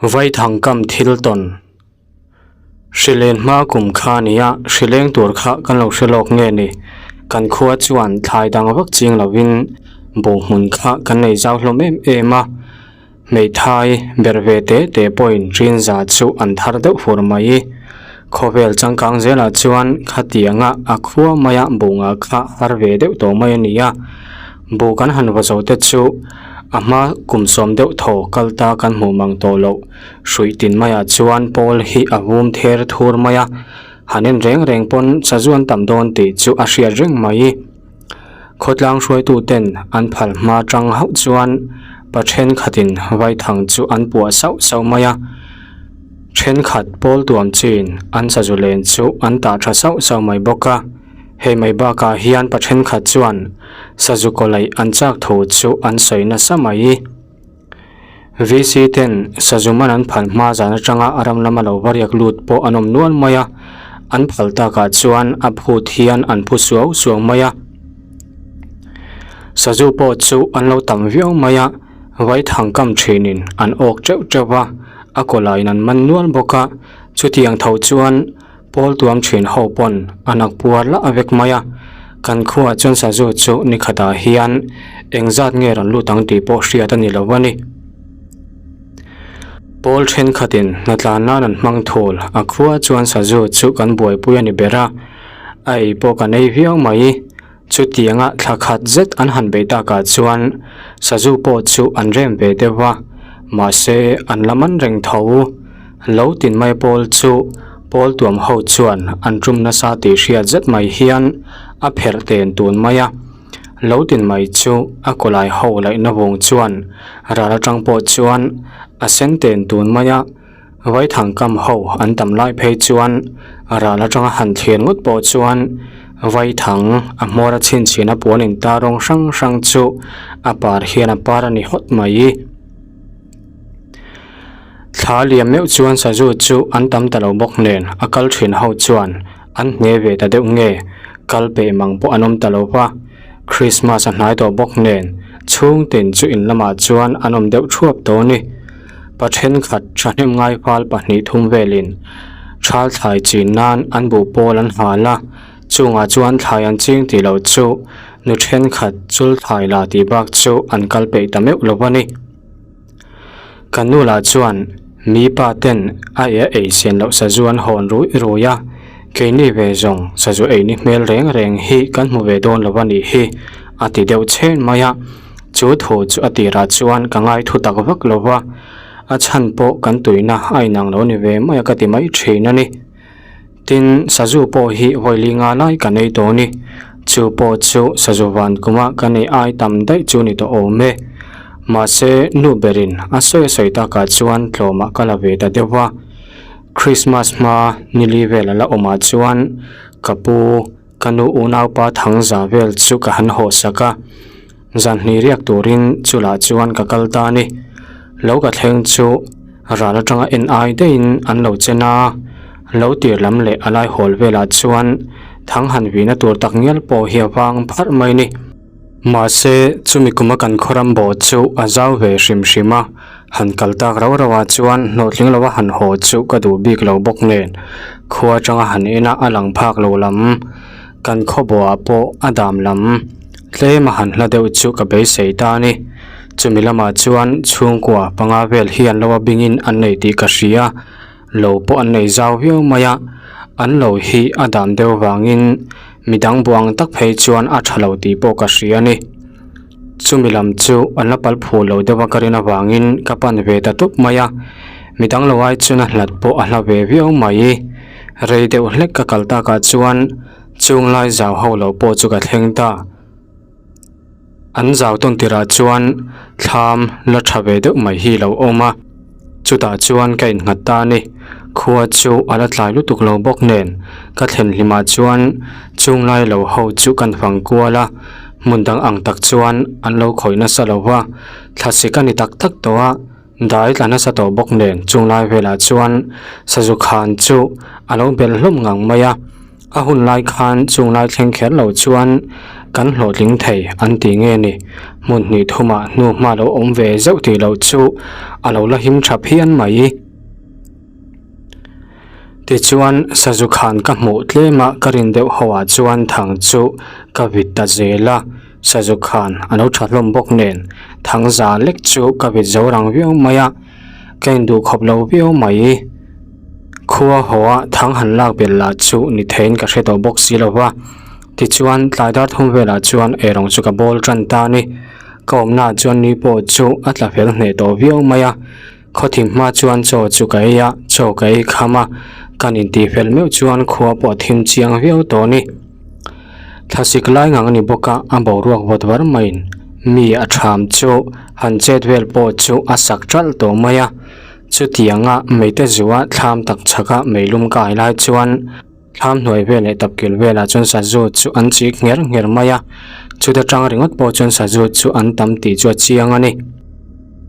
Vaithang kam thil tawn. Hrilen hma kum kha nia, hrileng tur kha kan lo hre lawk nge ni? Kan khua chuan thlai dang vak ching lovin buh hmun kha kan nei zau hlawm em em a. Hmeithai ber ve te te pawhin ṭin za chu an thar deuh fur mai. Khawvel changkang zelah chuan khatianga a khua maia buh ngah kha har ve deuh tawh mai a ni a. Buh kan han va zo te chu a hma kum sawm deuh thaw kal ta kan hmuh mang tawh loh. Hruih tin maiah chuan pawl hi a vum ther thur mai a, han en reng reng pawn sazu an tam dawn tih chu a hriat reng mai. Khawtlang hruaitu ten an phal hma tang hauh chuan pa thenkhatin vaithang chu an puah sauh sauh mai a, thenkhat pawl tuam chin an sazu len chu an tah tha sauh sauh mai bawk a. Hei mai bakah hian pa thenkhat chuan sazu kawlaih an chak thu chu an sawi nasa mai. VC ten sazu man an phal hma zan atanga a ram lama lo va riak lut pawh an awm nual mai a, an phal takah chuan a phut hian an phu suau suau mai a. Sazu pawh chu an lo tam viau mai a, vaithang kam thinin an awk teuh teuh va, a kawlaiin an man nual bawk a, chutiang tho chuan Pawl tuam thin ho pawn a nak puar lah vek mai a, kan khuaah chuan sazu chu ni khatah hian engzat nge rawn lut ang tih pawh hriat a ni lo a ni. Pawl thenkhatin hnatlan nan an hmang thul, a khua chuan sazu chu kan buaipui a ni ber a, a ei pawh kan ei viau mai. Chutianga thla khat zet an han beih takah chuan sazu pawh chu an rem ve deuh va, mahse an la man reng tho. Lo tin mai pawl chu pawl tuam ho chuan an tum nasa tih hriat zet mai hian a pherh ten tun mai a. Lo tin mai chu a kawlai ho laihna vung chuan ral atang pawh chuan a sen ten tun mai a. Vaithang kam ho an tam lai phei chuan ral atanga han thlir ngawt pawh chuan vaithang a hmawr a chhinchhin a puan in tar rawng hrang hrang chu a par hian a par a ni hawt mai. Thla liam meuh chuan sazu chu an tam ta lo bawk nen a kal thin ho chuan an hne ve ta deuh nge kal peh mang pawh an awm ta lo va, Christmas a hnai tawh bawk nen chhungtin chu in lamah chuan an awm deuh thuap tawh a ni. Pa thenkhat thahnem ngaifal pahnih thum velin thal thlai chin nan an buh pawl an hal a, chungah chuan thlai an ching tih loh chu nu thenkhat chul thlai la tih bak chu an kal peih ta meuh lo a ni. Kan nu lah chuan mi pa ten a e a ei sen loh sazu an hawn rui rui a, keini ve zawng sazu ei ni hmel reng reng hi kan hmu ve dawn lo a nih hi a ti deuh chhen mai a. Chu thu chu a tirah chuan ka ngai thu tak vak lo va, a chhan pawh kan tuina a inang lo ni ve mai a ka ti mai thin a ni. Tin, sazu pawh hi vawi li nga lai ka nei tawh a ni. Chu pawh chu sazu van kuma ka nei ai tam daih chu ni tawh awm e. Mahse, nu berin a sawi a sawi takah chuan tlawmah ka la ve ta deuh va. Krismas hma nili vel a la awmah chuan ka pu, Ka nu unaupa Thangza vel chu ka han haw sak a, zanhnih riak turin chulah chuan ka kal ta a ni. Lo ka thleng chu ral atanga en ai daihin an lo chen a, lo tir lam leh a lai hawl velah chuan thang han vihna tur tak ngial pawh hi a vang pharh mai ni. Mahse, chumi kuma kan khawram bawh chu a zau ve hrim hrim a, han kal tak rau rau ah chuan hlawhtling lova han haw chu ka duh bik lo bawk nen, khua atanga han en a a lang phak lo lam, kan khaw bawhah pawh a dam lam, tlem a han hla deuh chu ka beisei ta a ni. Chumi lamah chuan chhungkua panga vel hian lo a bingin an nei tih ka hria. Lo pawh an nei zau viau mai a, an lo hi a dan deuh vangin midang buang tak phei chuan a tha lo tih pawh ka hria a ni. Chumi lam chu an la pal phu lo deuh a ka rin avangin ka pan ve ta tup mai a, midang lo ai chuan a hlat pawh a hla ve viau mai. Rei deuh hlek ka kal takah chuan chunglai zau ho lo pawh chu ka thleng ta. An zau tawn tirah chuan thlam la tha ve deuh mai hi lo awm a, chutah chuan ka innghat ta a ni. Khua chu a la tlai lutuk lo bawk nen ka thlen hlimah chuan chunglai lo ho chu kan fang kual a, hmun dang ang tak chuan an lo khawih nasa lo va, thlasik a ni tak tak tawh a, dai tla nasa tawh bawk nen chunglai velah chuan sazu khan chu a lo bel hlawm ngang mai a. A hun lai khan chung lai thleng kher lo chuan kan hlawhtling thei an ti nge ni. Hmun hnih thumah hnu hma lo awm ve zeuh tih loh chu a lo la him tha phian mai. Tichuan sazu khan ka hmuh tlem a ka rin deuh ho ah chuan thang chu ka vit ta zel a, sazu khan a lo tha hlawm bawk nen thang za lek chu ka vit zo rang viau mai a, ka induh khawp lo viau mai. Khua haw a thang han lak belh lah chu ni theiin ka hre tawh bawk si lo va, tichuan tlai dar thum velah chuan eirawng chu ka bawl tan ta a ni. Ka awmnaah chuan ni pawh chu a tla fel hneh tawh viau mai a. Khawthim hma chuan chaw chu ka ei a, chaw ka ei kham a, kan intih fel meuh chuan khua pawh a thim chiang viau tawh a ni. Thlasik lai ngang a ni bawk a, a boruak vawt var maiin mi a tham chu han chet vel pawh chu a sak ṭalh tawh mai a. Chutianga meite zua thlam tak chhaka meilum ka ai lai chuan Thlam hnuai vel leh tapkil velah chuan sazu chu an chik ngher ngher mai a, chuta tang ringawt pawh chuan sazu chu an tam tih chu a chiang a ni.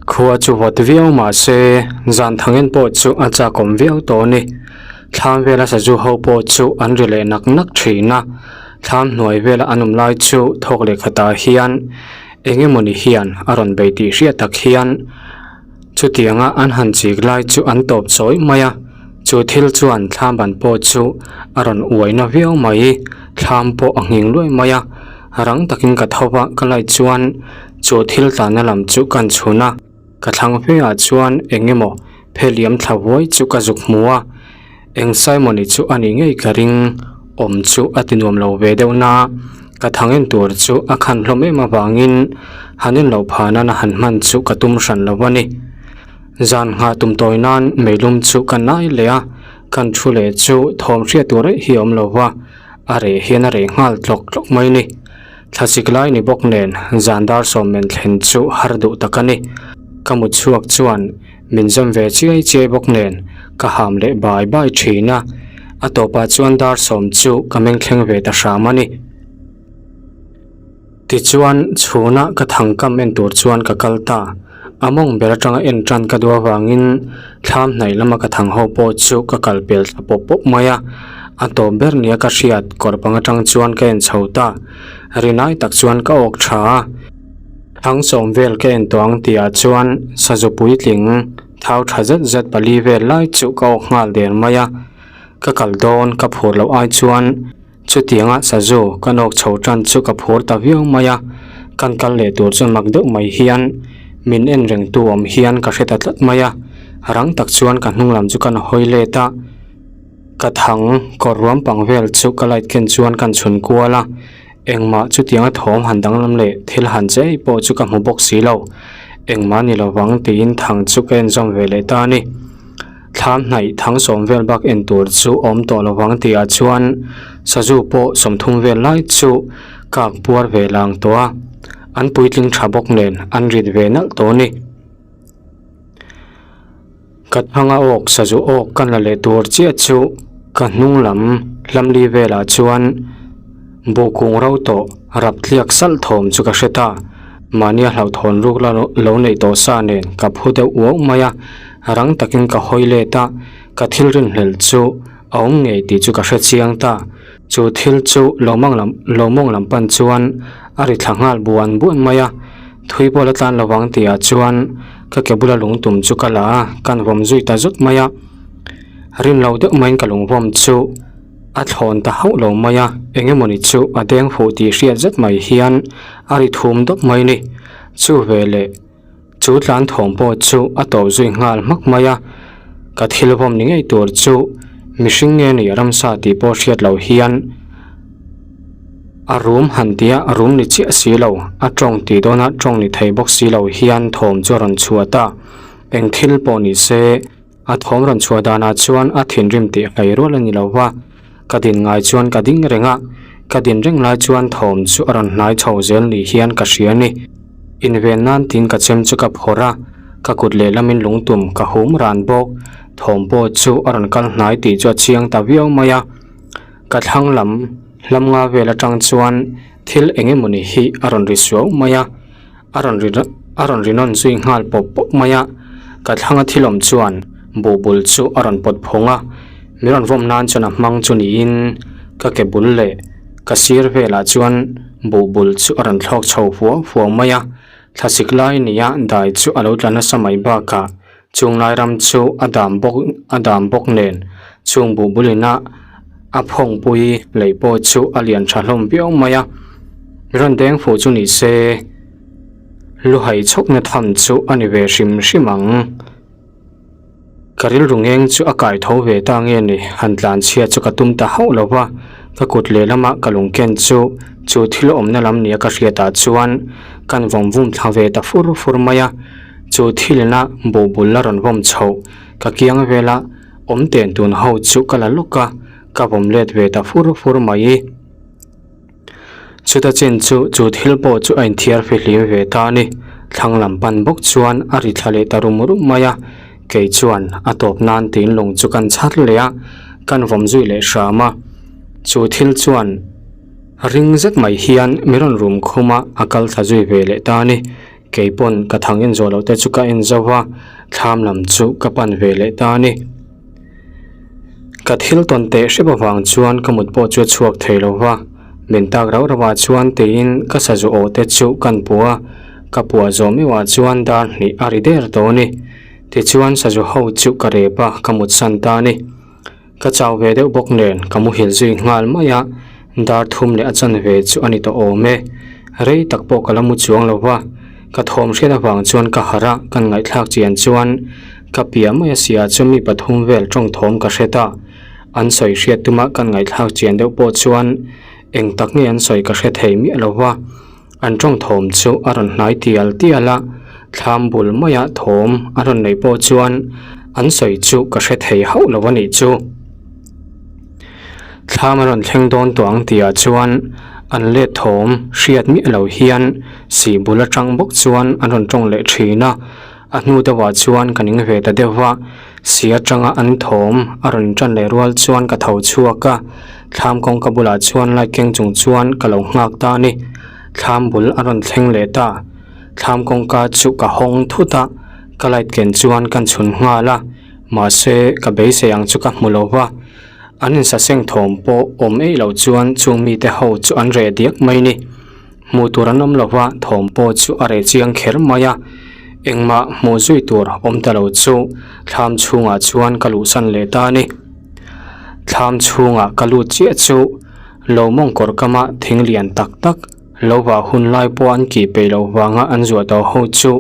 Khua chu vawt viau mah se zan thangin pawh chu a chakawm viau tawh a ni. Thlam vela sazu ho pawh chu an ri leh nak nak thin a, thlam hnuai vela an awm lai chu thawk leh khatah hian eng emawni hian a rawn bei tih hriat tak hian Chutianga an han chik lai chu an tawp chawi mai a, chu thil chuan thlam ban pawh chu a rawn uai na viau mai, thlam pawh a nghing luai mai a, rang takin ka tho va ka light chuan chu thil tlanna lam chu kan chhun a, ka thlang fe ah chuan eng emaw pheliam thla vuai chu ka zuk hmu a, eng Simon-i chu a nih ngei ka ring awm chu a ti nuam lo ve deuh na, ka thang en tur chu a khan hlawm em avangin han en loh phah nana han hman chu ka tum hran lo a ni. Zan nghah tum tawi nan meilum chu ka nai leh a, kan thu leh chu thawm hriat tur eih hi a awm lo va, a reh hian a reh nghal tlawk tlawk mai a ni. Thlasik lai ni bawk nen zan dar sawm men thlen chu har duh tak a ni. Ka mut chhuak chuan Min zam ve chiai chiai bawk nen ka ham leh bai bai thin a, a tawpah chuan dar sawm chu ka meng thleng ve ta hram a ni. Tichuan chhuna ka thangkam en tur chuan ka kal ta, a mawng ber atanga en tan ka duh avangin thlam hnaih lama ka thang ho pawh chu ka kal pel thla pawp pawp mai a, a tawp ber nia ka hriat kawr pang atang chuan ka en chho ta, rinai tak chuan ka awk tha a. Thang sawm vel ka en tawh ang tihah chuan sazu puitling thau tha zet zet pali vel lai chu ka awk nghal der mai a, ka kal dawn ka phur loh ai chuan chutianga sazu ka nawk chho tan chu ka phur ta viau mai a, kan kal leh tur chuan mak deuh mai hian min en reng tu awm hian ka hre ta tlat mai a, rang tak chuan ka hnung lam chu kan hawi let a, ka thang kawr ruam pang vel chu ka light ken chuan kan chhun kual a. Engmah chutianga thawm han danglam leh thil han che ei pawh chu ka hmu bawk si lo. Engmah ni lovang tiin thang chu ka enzawm ve leh ta a ni. Thlam hnaih thang sawm vel bak en tur chu awm tawh lovang tihah chuan sazu pawh sawmthum vel lai chu kak puar ve lang tawh a, an puitling tha bawk nen an rit ve nalh tawh a ni. Ka thanga awk sazu awk ka la leh tur chiah chu ka hnung lam hlamli velah chuan buh kung ro tawh rap tliak salh thawm chu ka hre ta. Mahnia hlauhthawn ruk la lo neih tawh sa nen ka phu deuh uauh mai a, rang takin ka hawi let a, ka thil rinhlelh chu a awm ngei tih chu ka hre chiang ta. Chu thil chu lawmang lam lawmawng lam pan chuan a ri thla nghal buan buan mai a, thui pawh la tlan lovang tihah chuan ka ke bula lungtum chu ka la a, kan vawm zui ta zut mai a. Rin lo deuh maiin ka lungvawm chu a thlawn ta hauh lo mai a, eng emawni chu a deng fuh tih hriat zet mai hian a ri thum dawp mai a ni. Chu veleh. Chu tlan thawm pawh chu a tawp zui nghal hmak mai a, ka thil vawm ni ngei tur chu mihring nge ni ramsa tih pawh hriat loh hian a rum han tia a rum ni chiah si lo, a tawng tih dawna tawng ni thei bawk si lo hian thawm chu a rawn chhuat a, eng thil pawh ni se. A thawm rawn chhuah danah chuan a thinrim tih hlei rual a ni lo va, ka din ngai chuan ka ding reng a, ka din reng lai chuan thawm chu a rawn hnai chho zel ni hian ka hria a ni. Inven nan tiin ka chem chu ka phawrh a, ka kut lehlamin lungtum ka hum ran bawk, thawm pawh chu a rawn kal hnai tih chu a chiang ta viau mai a. Ka thlang lam hlam nga vel atang chuan thil eng emawni hi a rawn ri suau mai a. A rawn ri a rawn ri nawn zui nghal pawp pawp mai a, ka thlanga thil awm chuan buh bul chu a rawn pawt phawng a, min rawn vawm nan chuan a hmang chu niin Ka ke bul leh ka sir velah chuan buh bul chu a rawn thlawk chho fuau fuau mai a. Thlasik lai nia dai chu a lo tla nasa mai bakah chung lai ram chu a dam bawk a dam bawk nen chung buh bul ina a phawngpui lei pawh chu a lian tha hlawm viau mai a. Rawn deng fuh chu ni se luhai chhawkna tham chu a ni ve hrim hrim ang. Ka rilru ngeng chu a kai tho ve ta nge ni, han tlan chhia chu ka tum ta hauh lo va, ka kut lehlama ka lungken chu chu thil awmna lam nia ka hriatah chuan kan vawm vum thla ve ta fur fur mai a, chu thilina buh bul la rawn vawm chhoh ka kiang vela awm ten tun ho chu ka la lawk a, ka vawm let ve ta fur fur mai. Chuta chin chu chu thil pawh chu a inthiar fihlim ve ta a ni. Thlang lam pan bawk chuan a ri thla leh ta rum rum mai a, kei chuan a tawp nan tiin lung chu kan chhar leh a, kan vawm zui leh hram a. Chu thil chuan ring zet mai hian mi rawn rum khum a, a kal thla zui ve leh ta a ni. Kei pawn ka thang en zawh loh te chu ka en zo va, thlam lam chu ka pan ve leh ta a ni. Ka thil tawn teh hrep avang chuan ka mut pawh chu a chhuak thei lo va, min tak rauh rauh ah chuan tiin ka sazu aw te chu kan puah a, ka puah zawh meuh ah chuan dar hnih a ri der tawh a ni. Tichuan sazu ho chu ka rep a, ka mut san ta a ni. Ka chau ve deuh bawk nen ka muhil zui nghal mai a, dar thum leh a chanve chu a ni tawh awm e. Rei tak pawh ka la mu chuang lo va, ka thawm hriat avang chuan ka harh a, kan ngaihthlak chian chuan Ka piah mai a sia chu mi pathum vel tawng thawm ka hre ta. An sawi hriat tuma kan ngaihthlak chian deuh pawh chuan eng tak nge an sawi ka hre thei miah lo va. An tawng thawm chu a rawn hnai tial tial a, thlam bul maia thawm a rawn neih pawh chuan an sawi chu ka hre thei hauh lo a nih chu. Thlam a rawn thleng dawn tawh ang tihah chuan an let thawm hriat miah lo hian sih bul atang bawk chuan an rawn tawng leh thin a. A hnu deuhah chuan ka ning ve ta deuh va, si atanga an thawm a rawn tan leh rual chuan ka tho chhuak a, thlam kawngka bulah chuan light keng chung chuan ka lo nghak ta a ni. Thlam bul a rawn thleng leh ta, thlam kawngka chu ka hawng thut a, ka light ken chuan kan chhun nghal a, mahse ka beisei ang chu ka hmu lo va, an insaseng thawm pawh awm eih loh chuan chung mite ho chu an reh diak mai ni. Hmuh tur an awm lova thawm pawh chu a reh chiang kher mai a, engmah hmuh zui tur awm ta lo chu thlam chhungah chuan ka luhsan leh ta a ni. Thlam chhungah ka lut chiah chu lo mawngkawr kama thing lian tak tak lo vah hun lai pawh an kih peih loh vanga an zuah tawh ho chu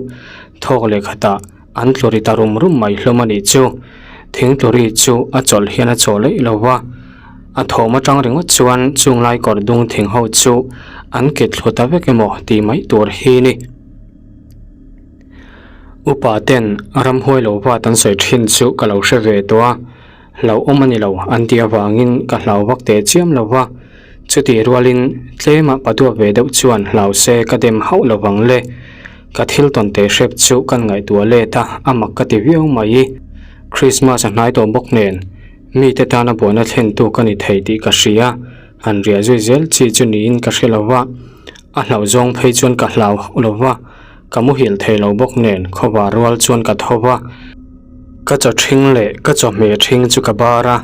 thawk leh khatah an tlu ri ta rum rum mai hlawm a nih chu. Thing tlu ri chu a chawlh hian a chaw leih lo va, a thawm atang ringawt chuan chung lai kawr dung thing ho chu an kit thlu ta vek emaw tih mai tur hi ni. Upa ten ramhuai lo vat an sawi thin chu ka lo hre ve tawh a. Hlauhawm a ni lo an tih avangin ka hlau vak teh chiam lo va, chutih rualin tlema paduap ve deuh chuan hlau se ka dem hauh lo vang le. Ka thil tawn teh hrep chu kan ngaihtuah let a, a mak ka ti viau mai. Christmas a hnai tawh bawk nen, mite tana buaina thlentu ka ni thei tih ka hria, han riah zui zel chi chu niin ka hre lo va, a hlauh zawng phei chuan ka hlau hauh lo va, ka muhil thei lo bawk nen khawvar rual chuan ka tho va. Ka chaw ṭhing leh ka chawhmeh ṭhing chu ka bar a,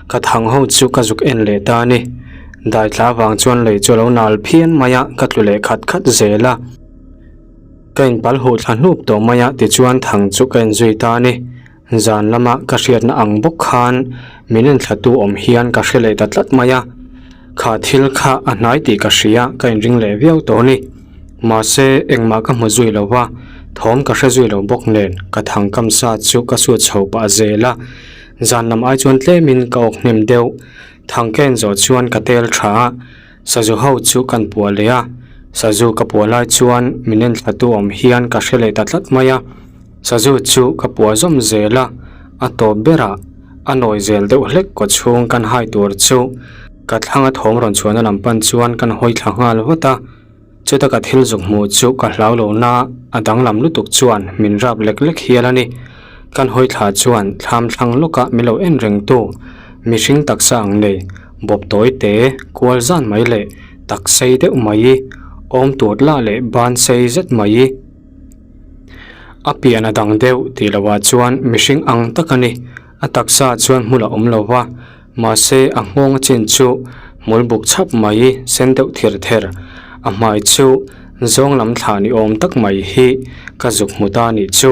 ka thang ho chu ka zuk en leh ta a ni. Daitla avang chuan lei chu a lo nal phian mai a, ka tlu leh khat khat zel a. Ka inpal huh thla hnup tawh mai a tichuan thang chu ka enzui ta a ni. Zan lama ka hriatna ang bawk khan min enthlatu awm hian ka hre leh ta tlat mai a. Kha thil kha a hnai tih ka hria, ka inring leh viau tawh a ni. Mahse, engmah ka hmu zui lo va, thawm ka hre zui lo bawk nen ka thang kam sa chu ka suat chho pah zel a. Zan lam ai chuan tlemin ka awk hnem deuh. Thang ka en zawh chuan ka tel tha a, sazu ho chu kan puah leh a. Sazu ka puah lai chuan min enthlatu awm hian ka hre leh ta tlat mai a. Sazu chu ka puah zawm zel a, a tawp berah a nawi zel deuh hlek kaw chhung kan hai tur chu ka thlanga thawm rawn chhuahna lam pan chuan kan hawi thla nghal vat a. Chuta ka thil zuk hmuh chu ka hlau lo na, a danglam lutuk chuan min rap lek lek hial a ni. Kan hawi thla chuan thlam thlang lawka min lo en reng tu, mihring taksa ang nei, bawp tawi te, kual zan mai leh tak sei deuh mai, awm tur lah leh ban sei zet mai. A pian a dang deuh tih lohah chuan mihring ang tak a ni. A taksa chuan hmun a awm lo va, mahse a nghawng a chin chu. Hmul buk chhap mai sen deuh ther ther a hmai chu zawng lam thlah ni awm tak mai hi ka zuk hmu ta nih chu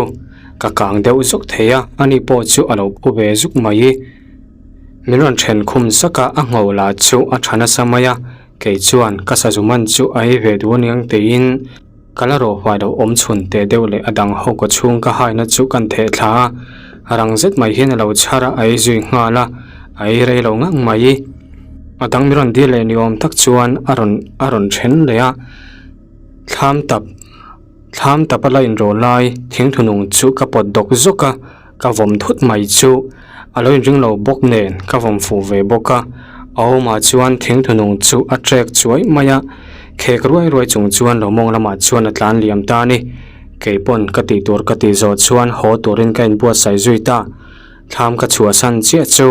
ka kang deuh zuk thei a ani pawh chu a lo phu ve zuk mai. Min rawn then khum sak a a ngho lah chu a tha nasa mai a kei chuan ka sazu man chu a ei ve duh aniang tiin ka la rawh huai lo awm chhun teh deuh leh a dang ho kaw chhung ka haina chu kan theh thla a rang zet mai hian a lo chhar a a ei zui nghal a a ei rei lo ngang mai. A dang min rawn dil leh ni awm tak chuan a rawn a rawn then leh a thlam tap thlam tap a la inrawh lai thingthunung chu ka pawt dawk zawk a ka vawm thut mai chu a lo inring lo bawk nen ka vawm fuh ve bawk a a awmah chuan thingthunung chu a trek chuai mai a khek ruai ruai chung chuan lo mawng lamah chuan a tlan liam ta a ni kei pawn ka tih tur ka tih zawh chuan haw turin ka inbuatsaih zui ta thlam ka chhuahsan chiah chu.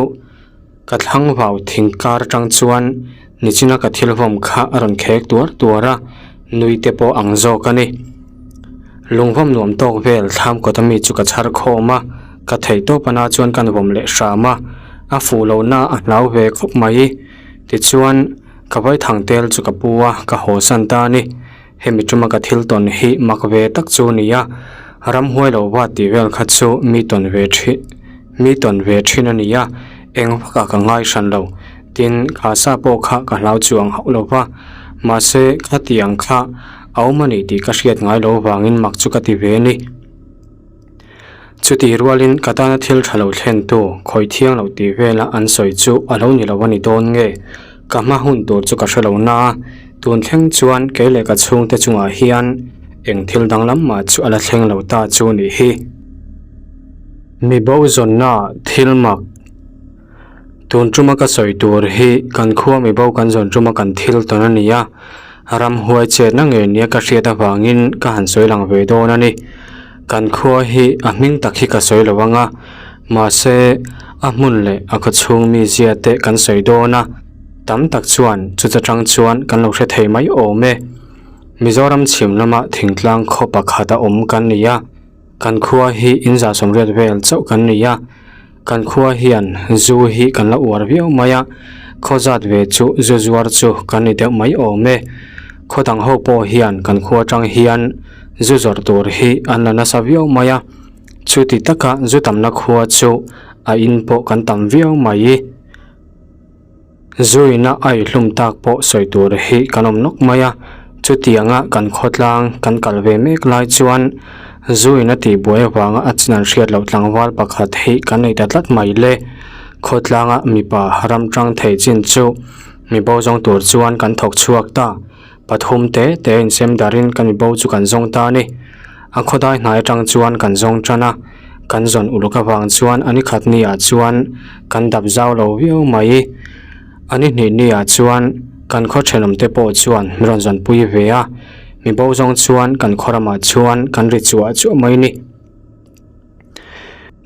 Ka thlang vau thing kar atang chuan nichina ka thil vawm kha a rawn khek tuar tuar a, nui te pawh ang zawk a ni. Lungvawm nuam tawk vel thlam kawt ami chu ka chhar khawm a, ka theih tawp ana chuan kan vawm leh hram a, a fuh lohna a hlau ve khawp mai. Tichuan, ka vaithang tel chu ka pu a, ka haw san ta a ni. Hemi tuma ka thil tawn hi mak ve tak chu a ni a, ramhuai lo va tih vel kha chu mi tawn ve thin mi tawn ve thin a ni a, eng vakah ka ngai hran lo. Tin, kha sa pawh kha ka hlau chuang hauh lo va, mahse khatiang kha a awm a ni tih ka hriat ngai lo vangin mak chu ka ti ve a ni. Chutih rualin ka tana thil tha lo thlentu khawih thiang lo tih vela an sawi chu a lo ni lo a ni dawn nge? Ka hma hun tur chu ka hre lo na a, tun thleng chuan kei leh ka chhungte chungah hian eng thil danglam mah chu a la thleng lo ta chu nih hi. Mi bo zawnna thil mak Tun tuma ka sawi tur hi kan khua mi bo kan zawn tuma kan thil tawn a ni a, ramhuai chetna ngei nia ka hriat avangin ka han sawi lang ve dawn a ni. Kan khua hi a hming tak hi ka sawi lo ang a, mahse a hmun leh a khaw chhung mi zia te kan sawi dawn a, tam tak chuan chuta tang chuan kan lo hre thei mai awm e. Mizoram chhim lama thingtlang khaw pakhat a awm kan ni a. Kan khua hi in zah sawmriat vel chauh kan ni a, kan khua hian zu hi kan la uar viau mai a, khaw zat ve chu zu zuar chu kan ni deuh mai awm e. Khaw dang ho pawh hian kan khua atang hian zu zawrh tur hi an la nasa viau mai a, chuti taka zu tamna khua chu a in pawh kan tam viau mai. Zuina a ihlum tak pawh sawi tur hi kan awm nawk mai a, chutianga kan khawtlang kan kal ve mek lai chuan Zuina tihbuai avanga a chin an hriat loh tlangval pakhat hi kan nei ta tlat mai le. Khawtlanga mipa ram tang thei chin chu mi bo zawng tur chuan kan thawk chhuak ta. Pathum te te insem darin kan mi bo chu kan zawng ta a ni. A khawdai hnai atang chuan kan zawng tan a, kan zawn uluk avang chuan a ni khat ni ah chuan kan dap zau lo viau mai. A ni hnih ni ah chuan kan khaw thenawm te pawh chuan mi rawn zawn pui ve a, mi bo zawng chuan kan khaw ramah chuan kan ri chuah chuah mai a ni.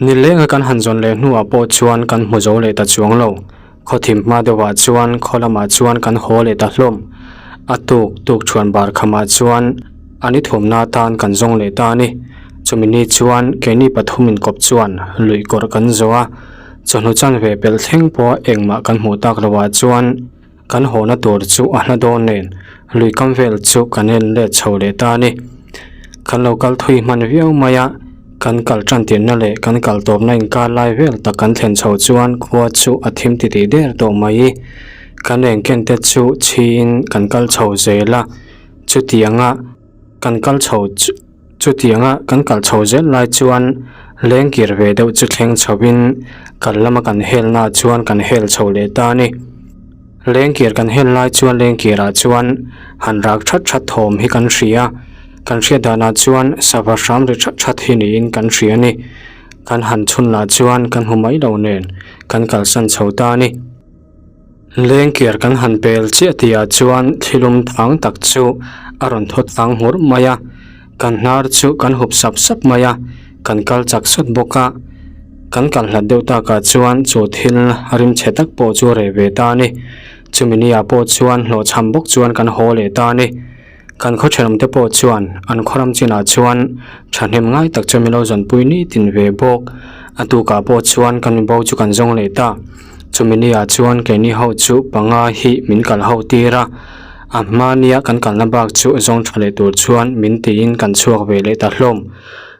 Ni lenga kan han zawn leh hnuah pawh chuan kan hmu zo leh ta chuang lo. Khaw thim hma deuhah chuan khaw lamah chuan kan haw leh ta hlawm. A tuk tuk chhuan bar khamah chuan a ni thawmna atan kan zawng leh ta a ni. Chumi ni chuan keini pathum inkawp chuan luih kawrh kan zawh a, chawhnu chanve pelh thleng pawh engmah kan hmuh tak lohah chuan Kan hawhna tur chu a hla dawn nen lui kam vel chu kan en let chho leh ta a ni. Kan lo kal thui hman viau mai a, kan kal tan tirna leh kan kal tawpna inkar lai vel tak kan thlen chho chuan khua chu a thim titih der tawh mai. Kan engken te chu chhiin kan kal chho zel a, chutianga kan kal chho chu. Chutianga kan kal chho zel lai chuan leng kir ve deuh chu thleng chhoin kal lama kan helna chuan kan hel chho leh ta a ni. Leng kir kan hel lai chuan leng kirah chuan han rak that that thawm hi kan hria a, kan hriat danah chuan sava hram ri that that hi niin kan hria a ni. Kan han chhun lah chuan kan hmu mai lo nen kan kalsan chho ta a ni. Lengkir kan han pel chiah tihah chuan thilum thang tak chu a rawn thaw tlang nghur mai a, kan hnar chu kan hup sap sap mai a, kan kal chak sawt bawk a, kan kal hlat deuh takah chuan chu thil rimchhe tak pawh chu a reh ve ta a ni. Chumi ni ah pawh chuan hlawhchham bawk chuan kan haw leh ta a ni. Kan khaw thenawm te pawh chuan an khaw ram chinah chuan thahnem ngai tak chu min lo zawnpui ni tin ve bawk. A tukah pawh chuan kan mibo chu kan zawng leh ta. Chumi ni ah chuan keini ho chu panga hi min kal ho tir a, a hma nia kan kalna bak chu zawng tha leh tur chuan min tiin kan chhuak ve leh ta hlawm.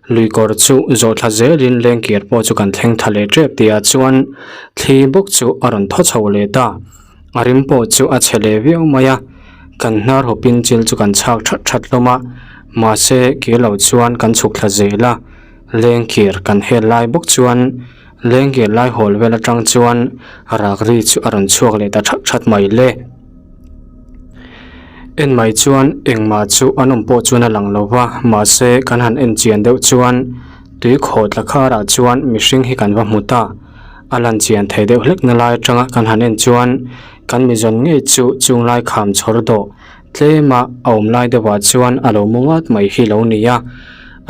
Lui kawr chu zawh thla zelin lengkir pawh chu kan thleng tha leh tep tih ah chuan thli bawk chu a rawn thaw chho leh ta. A rim pawh chu a chhe leh viau mai a, kan hnar hawpin chil chu kan chhak that that hlawm a, mahse kir lo chuan kan chhuk thla zel a, lengkir kan hel lai bawk chuan lengkir lai hawl vel atang chuan rak ri chu a rawn chhuak leh ta that that mai le. En mai chuan engmah chu an awm pawh chuan a lang lo va, mahse kan han en chian deuh chuan tui khawh tla kharah chuan mihring hi kan va hmu ta. A lan chian thei deuh hlek na lai atanga kan han en chuan kan mizawn ngei chu chung lai kham chhawr dawh tlem a a awm lai deuh ah chuan a lo mu ngat mai hi lo ni a,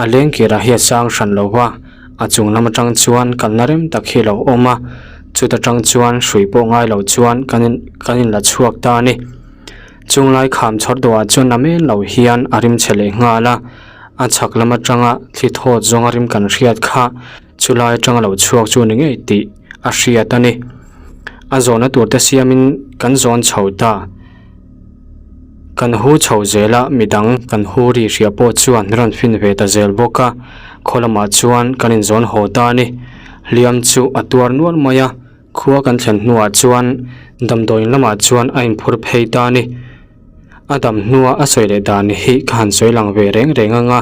a leng kirah hi a sang hran lo va, a chung lam atang chuan kalna rem tak hi a lo awm a, chuta tang chuan hrui pawh ngai lo chuan kan in kan in la chhuak ta a ni. Chung lai kham chhawr dawh ah chuan a men lo hian a rim chhe leh nghal a, a chhak lam atanga thli thawt zawnga rim kan hriat kha. Chulai atanga lo chhuak chu ni ngei tih a hriat a ni. A zawhna tur te siamin kan zawn chho ta. Kan hu chho zel a, midang kan hu ri hria pawh chuan rawn fin ve ta zel bawk a, khaw lamah chuan kan inzawn haw ta a ni. Hliam chu a tuar nual mai a, khua kan thlen hnuah chuan damdawiin lamah chuan a inphur phei ta a ni. A dam hnua a sawi leh dan hi ka han sawi lang ve reng reng ang a,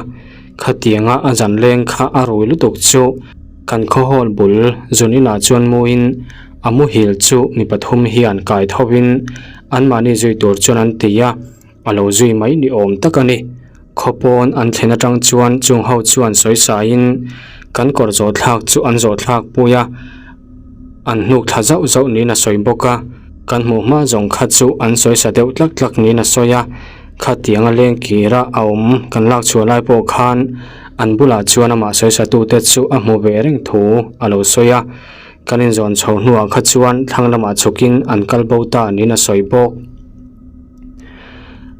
khatianga a zan leng kha a rui lutuk chu kan khaw hall bul zun inah chuan muin a muhil chu mi pathum hian kai thovin anmahni zui tur chuan an ti a, a lo zui mai ni awm tak a ni. Khaw pawn an thlen atang chuan chung ho chuan sawi saiin kan kawr zawh thlak chu an zawh thlak pui a. An hnuk thla zauh zauh niin a sawi bawk a, kan hmuh hma zawng kha chu an sawi sa deuh tlak tlak niin a sawi a, khatianga leng kira a awm kan lak chhuah lai pawh khan an bulah chuan amah sawi sa tute chu a hmu ve reng thu a lo sawi a, kan inzawn chho hnuah kha chuan thlang lamah chhukin an kal bo ta niin a sawi bawk.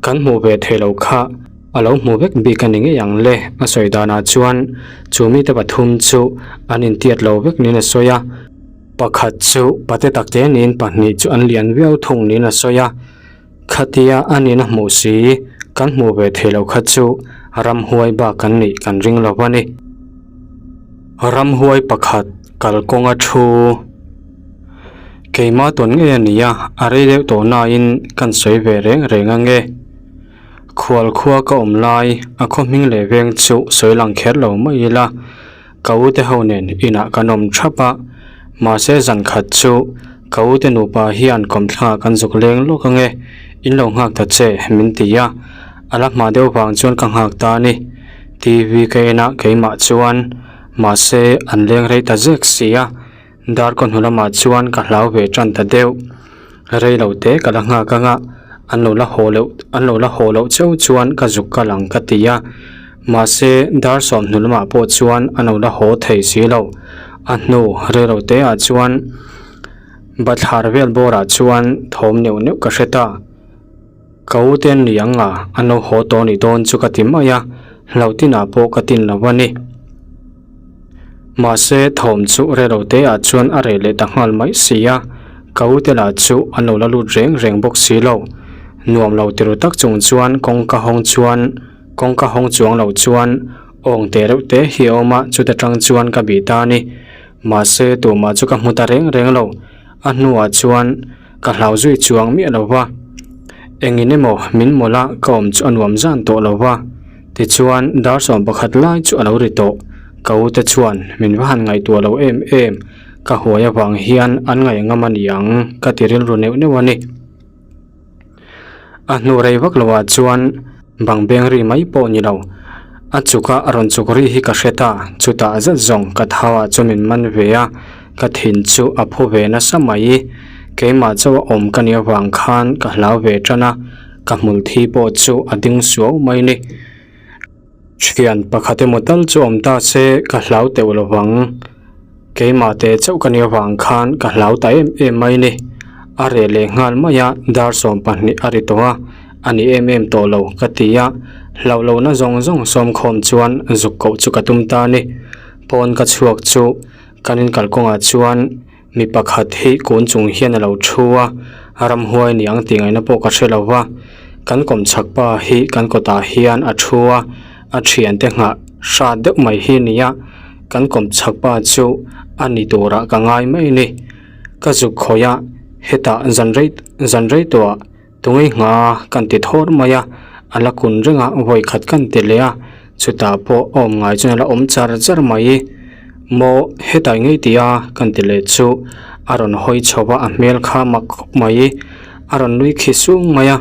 Kan hmuh ve theih loh kha a lo hmu vek bik a ni ngei ang le, a sawi danah chuan chu mite pathum chu an intiat lo vek niin a sawi a, pakhat chu pate takte niin pahnih chu an lian viau thung niin a sawi a, khatia a nihna hmuh si kan hmuh ve theih loh kha chu ramhuai bak an nih kan ring lo a ni. Ramhuai pakhat kalkawnga thu. Keimah tawn ngei a ni a, a rei deuh tawh nain kan sawi ve reng reng ange. Khual khua ka awm lai a khaw hming leh veng chu sawi lang kher lo mai ila, ka u te ho nen inah kan awm thap a, mahse zan khat chu ka u te nupa hian kawmthlangah kan zuk leng lawk ange, in lo nghak ta che min ti a, a la hma deuh vang chuan ka nghak ta a ni. TV ka en a keimah chuan mahse an leng rei ta zek si a. Darkaw hnu lamah chuan ka hlau ve tan ta deuh. Rei lo te ka la nghak anga an lo la haw loh an lo la haw loh cheu chuan ka zuk kal ang ka ti a. Mahse dar sawm hnu lamah pawh chuan an lo la haw thei si lo. A hnu rei lo te ah chuan bathlar vel bawrah chuan thawm neuh neuh ka hre ta. Ka u te an ni ang a, an lo haw tawh a nih dawn chu ka ti mai a, hlauh tinah pawh ka tin lo a ni. Mahse thawm chu relo te ah chuan a reh leh ta nghal mai si a, ka u te lah chu an lo la lut reng reng bawk si lo. Nuam lo ti ru tak chung chuan kawngka hawng chuan kawngka hawng chuang lo chuan awng te reuh te hi a awm a, chuta tang chuan ka bih ta a ni. Mahse tumah chu ka hmu ta reng reng lo, a hnuah chuan ka hlau zui chuang miah lo va, engin emaw min mawlh a ka awm chu a nuam zan tawh lo va, tichuan dar sawm pakhat lai chu a lo ri tawh, ka u te chuan min va han ngaihtuah lo em em, ka huai avang hian an ngaih ngam a ni ang ka ti rilru neuh neuh a ni. A hnu rei vak loah chuan bang beng ri mai pawh ni lo, a chuk a rawn chuk ri hi ka hre ta, chutah zet zawng ka thau ah chuan min man ve a, ka thin chu a phu ve nasa mai, keimah chauh a awm ka nih avang khan ka hlau ve tan a, ka hmul thi pawh chu a ding suau mai ni. Thian pakhat emaw tal chu awm ta se ka hlau teuh lo vang. Keimah te chauh ka nih avang khan ka hlau ta em em mai ni. A reh leh nghal mai a, dar 12 a ri tawh a, a ni em em tawh lo ka ti a, hlauh lohna zawng zawng sawmkhawm chuan zuk koh chu ka tum ta a ni. Pawn ka chhuak chu kan in kalkawngah chuan. Mi pakhat hi kun chung hian a lo thu a, ramhuai ni ang tih ngaihna pawh ka hre lo va, kan kawmchhak pa hi kan kawtah hian a thu a, a thiante nghah hrat deuh mai hi a ni a, kan kawmchhak pa chu a ni turah ka ngai mai a ni. Ka zuk khawih a, hetah zan rei zan rei tawhah Tungei ngha kan ti thawr mai a, a la kun reng a, vawi khat kan ti leh a, chutah pawh a awm ngai chuan a la awm char char mai. Maw hetai ngei ti a kan ti leh chu a rawn hawi chho a, a hmel kha mak khawp mai, a rawn nui khi sung mai a,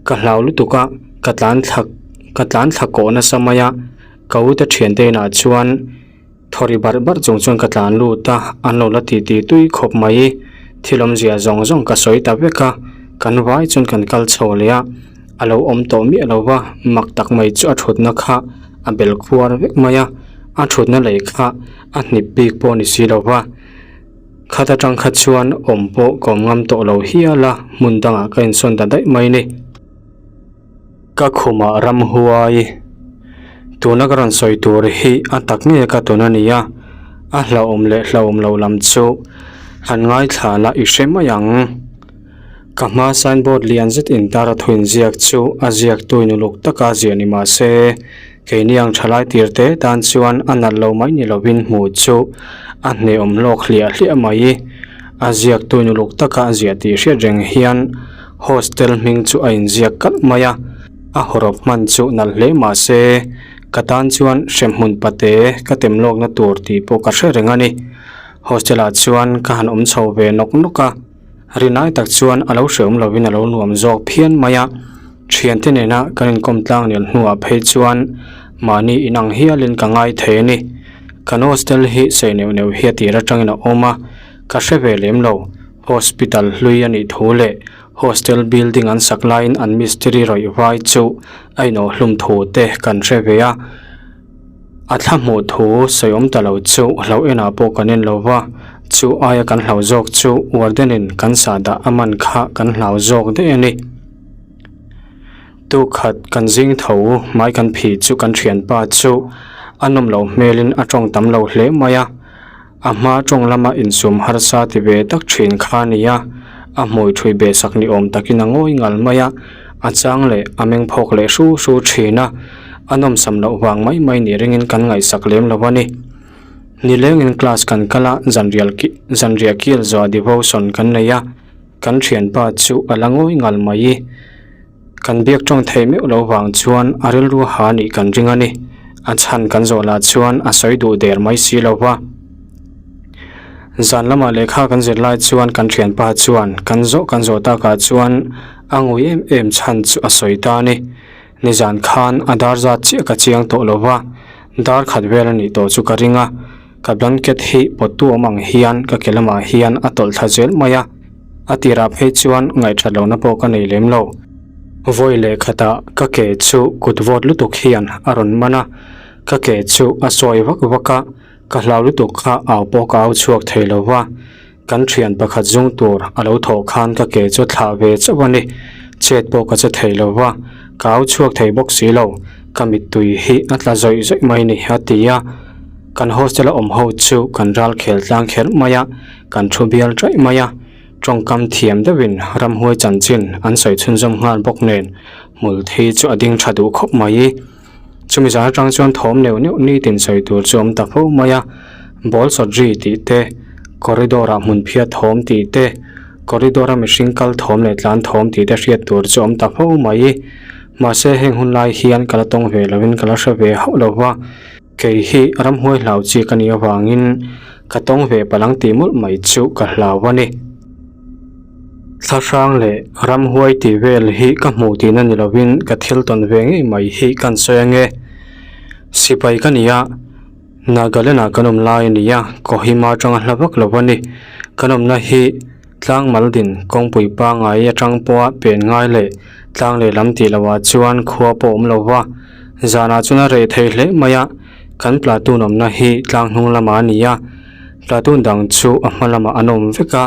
ka hlau lutuk a, ka tlan thla ka tlan thla kawh nasa mai a, ka u te thiante inah chuan. Thaw ri barh barh chung chuan ka tlan lut a, an lo la ti ti tui khawp mai. Thil awmzia zawng zawng ka sawi ta vek a, kan vai chuan kan kal chho leh a, a lo awm tawh miah lo va, mak tak mai chu a thutna kha a bel khuar vek mai a, a thutna lei kha a hnip bik pawh ni si lo va. Khat atang kha chuan awm pawh ka awm ngam tawh lo hial a, hmun dangah ka insawn ta daih mai ni. Ka khumah ramhuai tuna ka rawn sawi tur hi a tak ngei ka tawn a ni a, a hlauhawm leh hlauhawm lo lam chu han ngaithla la i hre mai ang. Ka hma signboard lian zet intar a thu inziak chu a ziaktu in uluk taka ziah ni mah se keini ang thalai tir te tan chuan a nalh lo mai ni lovin hmuh chu a hnehawm hlawk hliah hliah mai. A ziaktu in uluk taka a ziah tih hriat reng hian Hostel hming chu a inziak kalh mai a, a hawrawp hman chu nalh hle mah se, ka tan chuan hremhmun pate ka tem lawkna tur tih pawh ka hre reng a ni. Hostel ah chuan ka han awm chho ve nawk nawk a, rinai tak chuan a lo hreawm lovin a lo nuam zawk phian mai a, thiante nena kan inkawm tlang nel hnuah phei chuan mahni inang hialin ka ngai thei a ni. Kan hostel hi sei neuh neuh hi a tir atangin a awm a, ka hre ve lem lo. Hospital hlui a nih thu leh hostel building an sak laiin an mistiri rawih vai chu a inawh hlum thu te kan hre ve a. A thla hmuh thu sawi awm ta lo chu hlauh enah pawh kan en lo va, chu aia kan hlau zawk chu warden in kan sah dah a man kha kan hlau zawk daih a ni. Tukhat kan zing tho hmai kan phih chu kan thianpa chu a nawm loh hmelin a tawng tam lo hle mai a. A hma tawng lama insum harsa ti ve tak thin kha a ni a, a hmui thui be sak ni awm takin a ngawi ngal mai a, a chang leh a meng phawk leh hru hru thin a, a nawmsam loh vang mai mai ni ringin kan ngaihsak lem lo a ni. Nilengin class kan kal a, zanrial zanriah kil zawh devotion kan nei a, kan thianpa chu a la ngawi ngal mai. Kan biak tawng theih meuh lo vang chuan a rilru ha nih kan ring a ni. A chhan kan zawh lah chuan a sawi duh der mai si lo va. Zan lamah lehkha kan zir lai chuan kan thianpa chuan kan zawh kan zawh takah chuan a ngui em em chhan chu a sawi ta a ni. Nizan khan a dar zat chiah ka chiang tawh lo va, dar khat vel a nih tawh chu ka ring a. Ka blanket hi pawttu awm ang hian ka ke lamah hian a tawlh thla zel mai a. A tirah phei chuan ngaihthat lohna pawh ka nei lem lo. Vawi leh khatah ka ke chu kut vawt lutuk hian a rawn man a, ka ke chu a sawi vak vak a, ka hlau lutuk kha au pawh ka au chhuak thei lo va. Kan thian pakhat zung tur a lo thawh khan ka ke chu thlah ve chauh a ni. Chet pawh ka che thei lo va, ka au chhuak thei bawk si lo, ka mittui hi a tla zawih zawih mai ni a ti a. Kan hostel a awm ho chu kan ral khel tlang kher mai a. Kan thu bial ṭaih mai a, ṭawngkam thiam deuhin ramhuai chanchin an sawi chhunzawm nghal bawk nen hmul thi chu a ding ṭha duh khawp mai. Chumi zan aṭang chuan thawm neuh neuh nitin sawi tur chu a awm ta fo mai a, ball sawt ri tih te, corridor ah hmun phiat thawm tih te, corridor a mihring kal thawm leh tlan thawm tih te hriat tur chu a awm ta fo mai. Mahse heng hun lai hian ka la tawng ve lovin ka la hre ve hauh lo va. Kei hi ramhuai hlau chi ka nih avangin ka tawng ve palang tih mawlh mai chu ka hlau a ni. Thlahrang leh ramhuai tih vel hi ka hmuh tihna ni lovin ka thil tawn ve ngei mai hi kan sawi ange. Sipai ka ni a, Nagaland ah kan awm lai a ni a, Kohima atanga hla vak lo a ni. Kan awmna hi. Tlang maldin kawngpui pangai atang pawha pen ngai leh tlang lehlam tih lohah chuan khua pawh awm lo va, zanah chuan a reh thei hle mai a, kan platoon awmna hi tlang hnung lamah a ni a, platoon dang chu a hma lamah an awm vek a,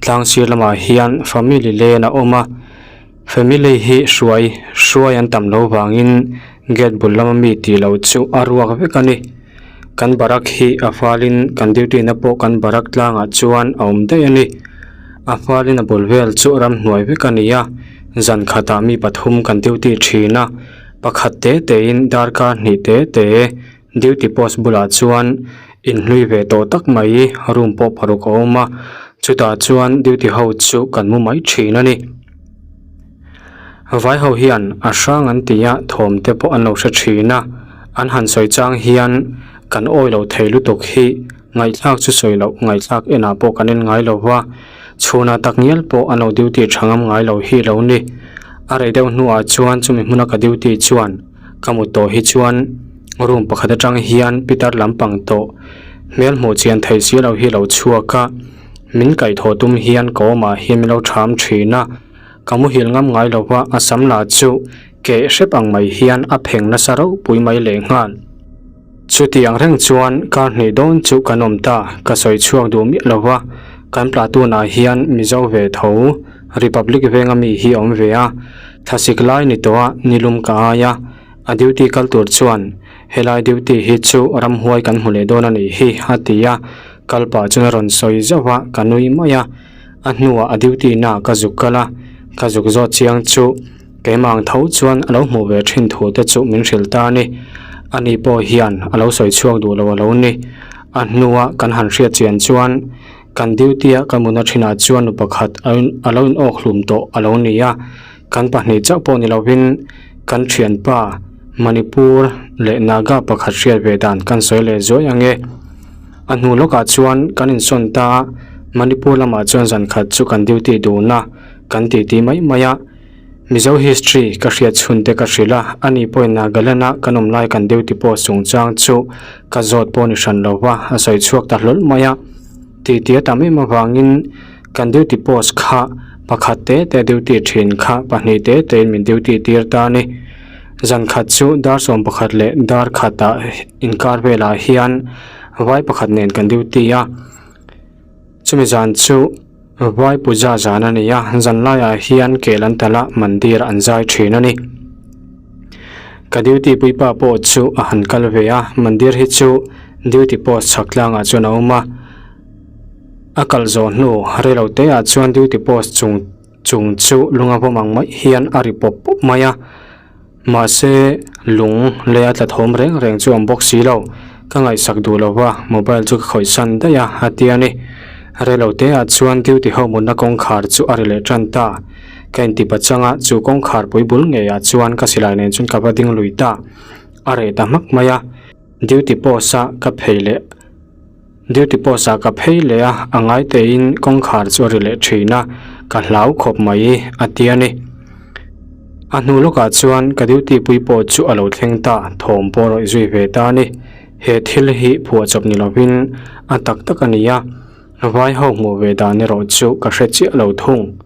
tlang sir lamah hian family len a awm a, family hi hruai hruai an tam lo vangin gate bul lama mi tih loh chu a ruak vek a ni. Kan barak hi a falin kan duty na pawh kan barak tlangah chuan a awm daih a ni. A falin a bul vel chu ramhnuai vek a ni a, zan khatah mi pathum kan duty thin a, pakhat te tein darkar hnih te te duty post bulah chuan inhlui ve tawh tak mai room pawh paruk a awm a, chutah chuan duty ho chu kan mu mai thin a ni. Vai ho hian a hrang an ti a, thawm te pawh an lo hre thin a, an han sawi chang hian kan awi lo thei lutuk hi ngaihthlak chu sawi loh ngaihthlak enah pawh kan en ngai lo va, chhunah tak ngial pawh an lo duty tha ngam ngai lo hi lo ni. A rei deuh hnuah chuan chumi hmuna ka duty chuan ka mut tawh hi chuan room pakhat atang hian pitar lampang tawh hmel hmuh chian thei si lo hi lo chhuak a, min kaihthawh tum hian ka awmah hian min lo tham thin a. Ka muhil ngam ngai lo va, a sam lah chu keh hrep ang mai hian a pheng nasa ropui mai lehnghal. Chutiang reng chuan kar hnih dawn chu kan awm ta, ka sawi chhuak duh miah lo va, kan platoon ah hian Mizo ve tho Republic venga mi hi a awm ve a, thlasik lai ni tawh a nilum ka ai a, a duty kal tur chuan helai duty hi chu ramhuai kan hmu leh dawn a nih hi a ti a, kal pah chuan a rawn sawi zauh a, ka nui mai a. A hnuah a duty na ka zuk kal a, ka zuk zawt chiang chu keimah ang tho chuan a lo hmuh ve thin thu te chu min hrilh ta a ni. Ani pawh hian a lo sawi chhuak duh lo a lo ni. A hnua kan han hriat chian chuan kan duty a ka muna thinah chuan nu pakhat a lo in awk hlum tawh a lo ni a, kan pahnih chauh pawh ni lovin kan thianpa Manipur leh Naga pakhat hriat ve dan kan sawi leh zuai ang e. A hnu lawkah chuan kan insawn ta a, Manipur lamah chuan zan khat chu kan duty dun a, kan titi mai mai a. Mizo history ka hriat chhun te ka hrilh a, ani pawhin Nagaland a kan awm lai kan duty post chungchang chu ka zawt pawh ni hran lo va, a sawi chhuak ta hlawl mai a. Titi a tam em avangin kan duty post kha pakhat te te duty thin kha pahnih te tein min duty tir ta a ni. Zan khat chu dar 11 leh dar khatah inkar velah hian vai pakhat nen kan duty a, chumi zan chu vai puja zan a ni a, zan laiah hian kel an talh a, mandir an zai thin a ni. Ka duty puipa pawh chu a han kal ve a, mandir hi chu duty post chhak tlangah chuan a awm a, a kal zawh hnu reiloteah chuan duty post chung Chung chu lunga vawm ang mai hian a ri pawp pawp mai a, mahse lung lei a tla thawm reng reng chu awm bawk si lo. Ka ngaihsak duh lo va, mobile chu ka khawih san daih a, a ti a ni. Rei lo te ah chuan duty ho mutna kawngkhar chu a ri leh tan ta. Ka inti pachang a, chu kawngkhar pui bul ngei ah chuan ka silai nen chuan ka va ding lui ta. A reh ta hmak mai a, duty post a ka phei leh. Duty post ah ka phei leh a, a ngai tein kawngkhar chu a ri leh thin a, ka hlau khawp mai a ti a ni. A hnu lawkah chuan ka duty pui pawh chu a lo thleng ta, thawm pawh rawih zui ve ta a ni. He thil hi phuahchawp ni lovin a tak tak a ni a, vai ho hmuh ve dan erawh chu ka hre chiah lo thung.